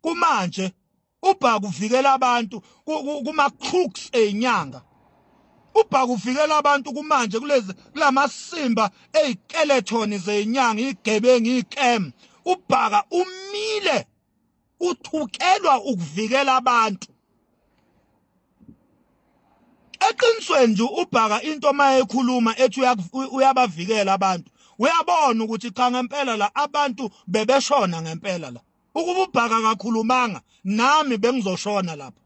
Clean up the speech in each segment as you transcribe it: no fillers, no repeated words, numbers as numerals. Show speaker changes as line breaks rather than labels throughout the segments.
Kumanje uBhaka uvikela abantu kuma crooks ezinyanga. UBhaka uvikela abantu kumanje kulezi kulamasimba ezikeleton zezinyanga, igebengu, ikem. UBhaka umile, uthukelwa ukuvikela abantu. Eqinisweni nje uBhaka into mayekhuluma ethi uyabavikela abantu, uyabona ukuthi cha ngempela la abantu bebeshona ngempela la. Ukuba uBhaka kakhulumanga nami bengizoshona lapha.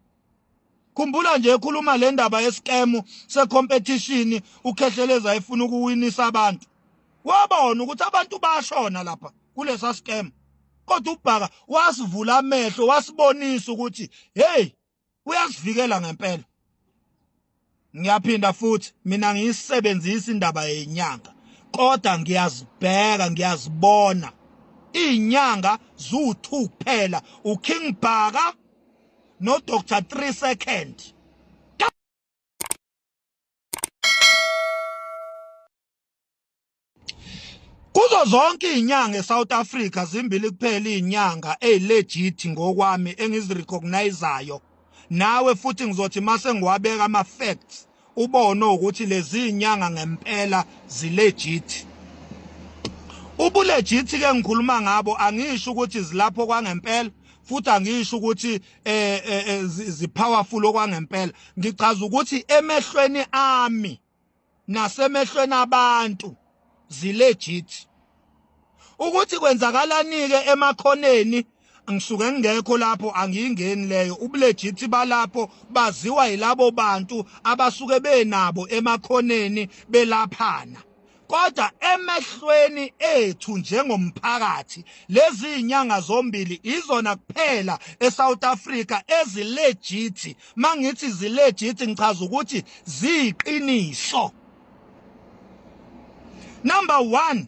Khumbula nje ekhuluma le ndaba yesikemu secompetition, uKhehleleza efuna ukuwinisa abantu, wabona ukuthi abantu bashona lapha kulesa scam. Kodwa uBhaka wasivula amehlo, wasibonisa ukuthi hey, uyasivikela ngempela. Ngiyaphinda futhi, mina ngiyisebenzisa indaba yenyanga, kodwa ngiyazibheka, ngiyazibona izinyanga zu2 kuphela, uKing Bhaka no Dr 3 Second. Kuzo zonke izinyanga eSouth Africa zimbili kuphela izinyanga ezilegit ngokwami engizirecognizeayo. Nawe futhi ngizothi mase ngiwabeka ama facts ubone ukuthi lezi izinyanga ngempela zilegit. Ubulegit ke ngikhuluma ngabo, angisho ukuthi zilapho kwangempela, futhi angisho ukuthi zi powerful okwangempela. Ngichaza ukuthi emehlweni ami nasemehlweni abantu zilegit. Ukuthi kwenzakalani ke emakhoneni ngisuke ngingekho lapho, angiyingeni leyo. Ubulegit balapho baziwa yilabo bantu abasuke benabo emakhoneni belaphana. Kodwa emehlweni ethu njengomphakathi, lezi inyanga zombili izona kuphela eSouth Africa ezilegit. Mangithi zilegit ngichaza ukuthi ziyiqiniso. Number 1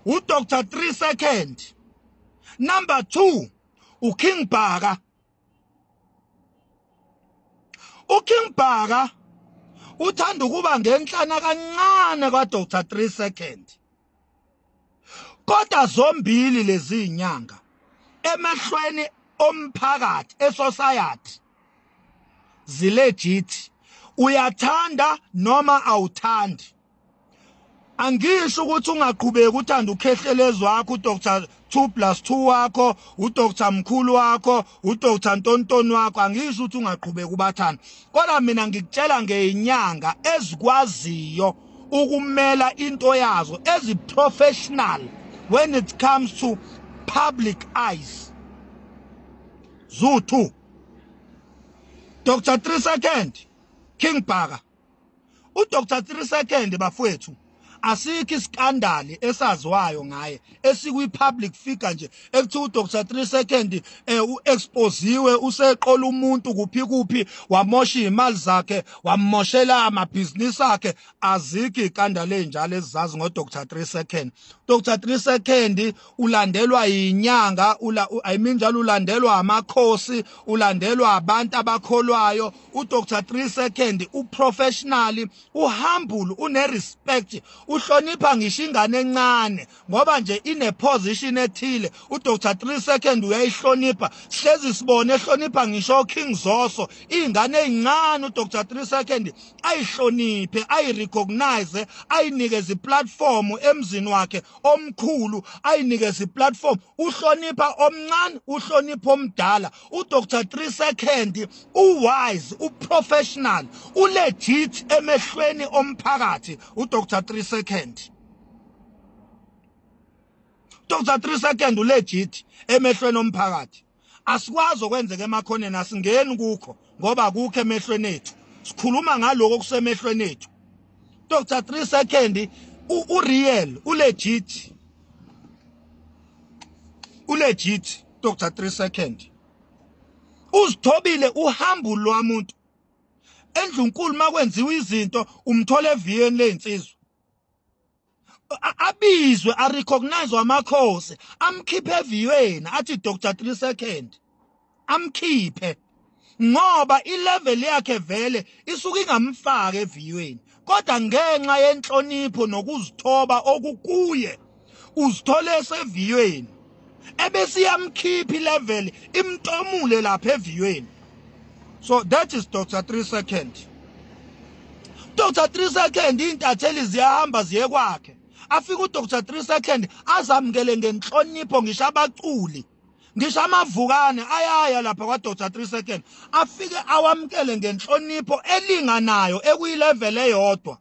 uDr 3 Second, number 2 uKing Bhaka. uKing Bhaka uthanda ukuba ngenhlana kancane kwa Dr 3 Second, kodwa zombili lezi inyanga emehlweni omphakathi esociety zilegit. Uyathanda noma awuthandi, angisho ukuthi ungaqhubeki uthanda ukhehlelezi wakho, uDr 2+2 wakho, uDr Mkhulu wakho, uDr Ntontoni wakho, angisho ukuthi ungaqhubeki ubathanda, kodwa mina ngikutshela ngeinyanga ezikwaziyo ukumela into yazo, ezi professional when it comes to public eyes. Zu2, Dr 3 Second, King Bhaka. uDr 3 Second bafowethu, asikho iskandali esaziwayo ngaye esikwi public figure nje ekuthiwa uDr 3 Second uexposiwe, useqola umuntu kuphi kuphi, wamosha imali zakhe, wamoshela amabhizinisi akhe. Azikho ikandali ezinjalo ezizazi ngoDr 3 Second. Dr 3 Second ulandelwa yinyanga, I mean njalo ulandelwa amakhosi, ulandelwa abantu abakholwayo. uDr 3 Second uprofessional, uhumble, une respect, uhlonipha ngisho ingane encane ngoba nje ine position ethile. uDr 3 Second uyayihlonipha, sihlezi sibone ehlonipha ngisho King Zoso, ingane ezincane uDr 3 Second ayihloniphe, ayirecognize, ayinikeze iplatform emzini wakhe omkhulu, ayinikeze iplatform. Uhlonipha omncane, uhlonipha omdala. uDr 3 Second uwise, uprofessional, ulegit emehlweni omphakathi. uDr 3 Second, Dr 3 Second ulegit emehlweni omphakathi. Asikwazi okwenzeka emakhoneni, asingeni kukho ngoba kukho emehlweni ethu, sikhuluma ngaloko okusemehlweni ethu. Dr 3 Second ureal, ulegit, ulegit. Dr 3 Second uzithobile, uhambo lwamuntu endlunkulu. Makwenziwa izinto umthola eviyeni lezinsizwa, abizwe, arecognize amakhosi, amkhiphe eviyweni, athi Dr 3 Second, amkhiphe ngoba ilevel yakhe vele isuke ingamfaka eviyweni, kodwa ngenxa yenhlonipho nokuzithoba okukuye uzithole eseviyweni. Ebese iyamkhipha ilevel, imtomule lapha eviyweni. So that is Dr 3 second. Dr 3 second, intatheli ziyahamba ziye kwakhe, afike uDr 3 second azamukele ngenhlonipho. Ngisho abaculi, ngisho amavukane ayaya lapha kwaDr 3 second, afike awamukele ngenhlonipho elinganayo, ekuyilevel eyodwa.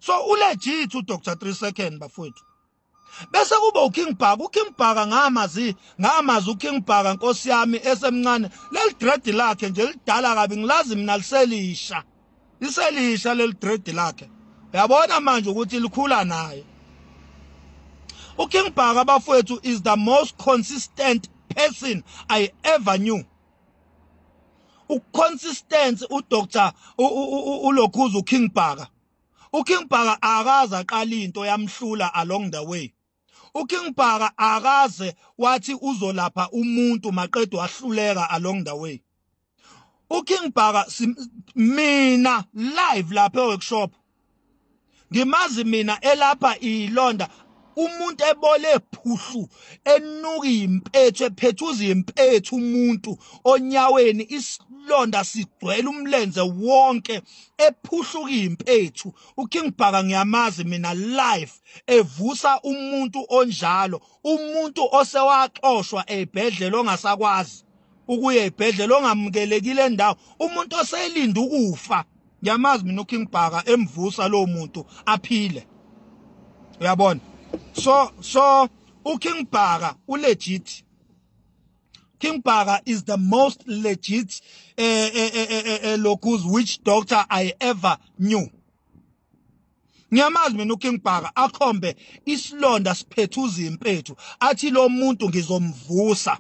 So ulegit uDr 3 second, bafowethu. Bese kuba uKing Bhaka. UKing Bhaka ngamazi uKing Bhaka, nkosi yami, esemncane. Leli dread lakhe nje lidala kabi, ngilazi mina liselisha, liselisha leli dread lakhe. Uyabona manje ukuthi likhula naye. UKing Bhaka, bafowethu, is the most consistent person I ever knew. Uconsistency uDr ulokhuza uKing Bhaka, uKing Bhaka akaze aqala into yamhlula along the way. uKing Bhaka akaze wathi uzolapha umuntu maqedwe wahluleka along the way. uKing Bhaka, mina live lapha eworkshop ngimazi mina elapha ilonda, umuntu ebole phuhlu, enuka impethu, ephethuza impethu umuntu onyaweni, isilonda sigcwele umlenze wonke, ephuhluka impethu. uKing Bhaka ngiyamazi mina live evusa umuntu onjalo, umuntu osewaxoshwa ezibhedlela, ongasakwazi ukuya ezibhedlela, ongamukelekile endawo, umuntu oselinda ukufa. Ngiyamazi mina uKing Bhaka emvusa lo muntu aphile, uyabona. So uKing Bhaka ulegit. King Bhaka is the most legit locus witch doctor I ever knew. Ngiyamazi mina uKing Bhaka akhombe isilonda siphethuza impethu, athi lo muntu ngizomvusa.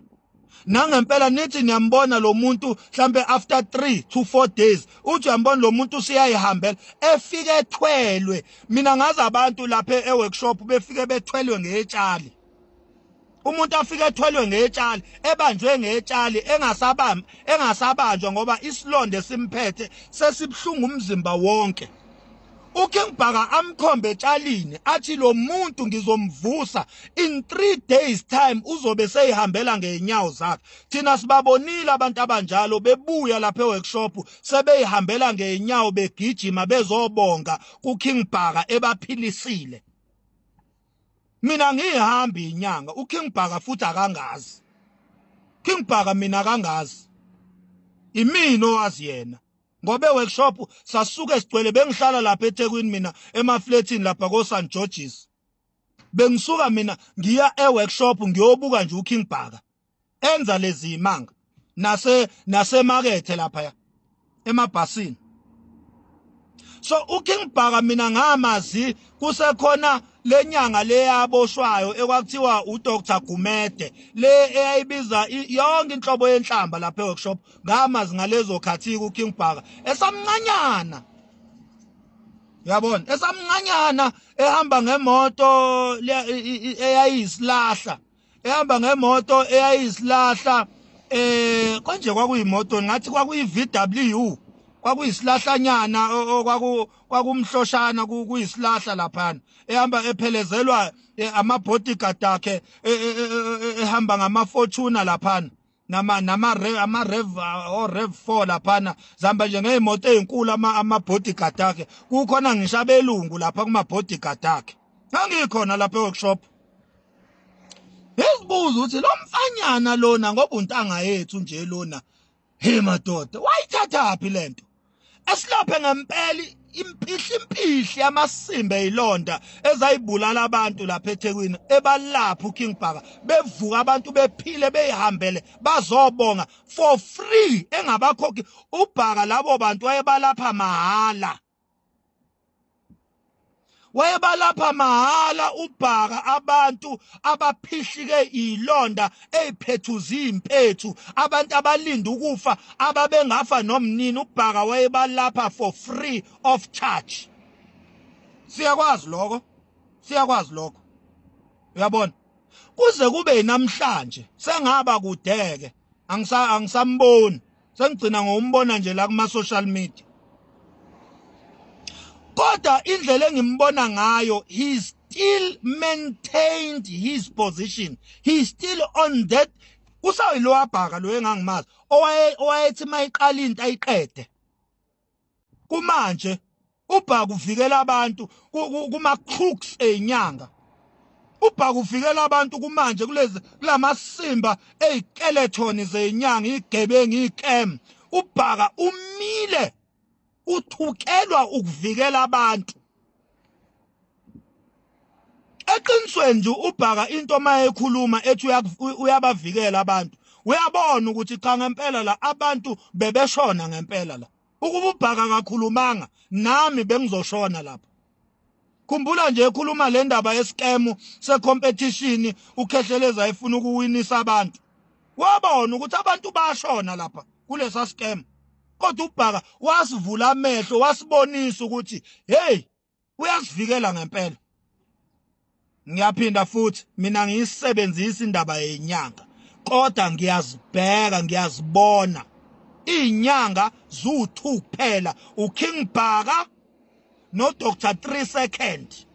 Nangempela nithi niyambona lo muntu mhlambe after 3 to 4 days, uthi uyambona lo muntu usiyayihambela, efike ethwelwe. Mina ngazi abantu lapha eworkshop befike bethwelwe ngetshali, umuntu afike ethwelwe ngetshali, ebanjwe ngetshali, engasabamba, engasabanjwa ngoba isilonde simphethe sesibhlungu umzimba wonke. uKing Bhaka amkhombe etshalini, athi lo muntu ngizomvusa in 3 days time, uzobe seyihambela ngeenyawo zakhe. Thina sibabonile abantu abanjalo bebuya lapha eworkshop sebeyihambela ngeenyawo, begijima bezobonga kuKing Bhaka ebaphilisile. Mina ngihamba inyanga, uKing Bhaka futhi akangazi. King Bhaka mina akangazi, imina owazi yena, ngoba eworkshop sasuke sigcwele. Bengihlala lapha eThekwini mina, emaflatini lapha ko St George's. Bengisuka mina ngiya eworkshop ngiyobuka nje uKing Bhaka enza lezi imanga nasemakethe lapha emabhasini. So uKing Bhaka mina ngamazi kusekhona lenyanga leyaboshwayo ekwakuthiwa uDr Gumede, le eyayibiza yonke inhlobo yenhlamba lapha eworkshop. Ngamazi ngalezo khathi uKing Bhaka esamncanyana, uyabona, esamncanyana, ehamba ngemoto eyayisilahla, ehamba ngemoto eyayisilahla. Konje kwakuyimoto, ngathi kwakuyi VW, kwakuyisilahlanyana, kwakumhloshana, kuyisilahla laphana, ehamba ephelezelwa ama bodyguard akhe, ehamba ngama Fortuner laphana, nama ama Rev o Rev 4 laphana, zihamba nje ngezimoto ezinkulu ama bodyguard akhe. Kukhona ngisho abelungu lapha kuma bodyguard akhe. Ngangikhona lapha eworkshop, ngizibuza ukuthi lo mfanyana lona, ngoba untanga yethu nje lona, he madoda, wayithathaphi lento esilaphe ngempela impihli impihli amasimbe ilonda ezayibulala abantu lapha eThekwini, ebalapha uKing Bhaka, bevuka abantu bephile, beyihambele, bazobonga for free, engabakhokhi uBhaka? Labo bantu wayebalapha mahala, wayebalapha mahala uBhaka, abantu abaphihlike ilonda eziphethuza impethu, abantu abalinda ukufa, ababengafa nomnini, uBhaka wayebalapha for free of charge. Siyakwazi lokho, siyakwazi lokho, uyabona. Kuze kube namhlanje sengaba kudeke, angisamboni, sengigcina ngokumbona nje la kuma social media, kodwa indlela engimbona ngayo, he is still still maintained his position. He still on that. Usayilowa Bhaka lo engangimazi owaye owayethi mayiqala into ayiqede. Kumanje uBhaka uvikela abantu kuma crooks ezinyanga. UBhaka uvikela abantu kumanje kulezi kulamasimba ezikeleton zezinyanga, igebengu, ikem. UBhaka umile, uthukelwa ukuvikela abantu. Eqinisweni nje uBhaka into mayekhuluma ethi uyabavikela abantu, uyabona ukuthi cha, ngempela la abantu bebeshona ngempela la. Ukuba uBhaka kakhulumanga, nami bengizoshona lapha. Khumbula nje ekhuluma le ndaba yesikemu secompetition, uKhehleleza efuna ukuwinisa abantu, wabona ukuthi abantu bashona lapha kulesa scam, kodwa uBhaka wasivula amehlo, wasibonisa ukuthi hey, uyasivikela ngempela. Ngiyaphinda futhi, mina ngiyisebenzisa indaba yenyanga, kodwa ngiyazibheka, ngiyazibona izinyanga zu2 kuphela, uKing Bhaka no Dr 3 Second.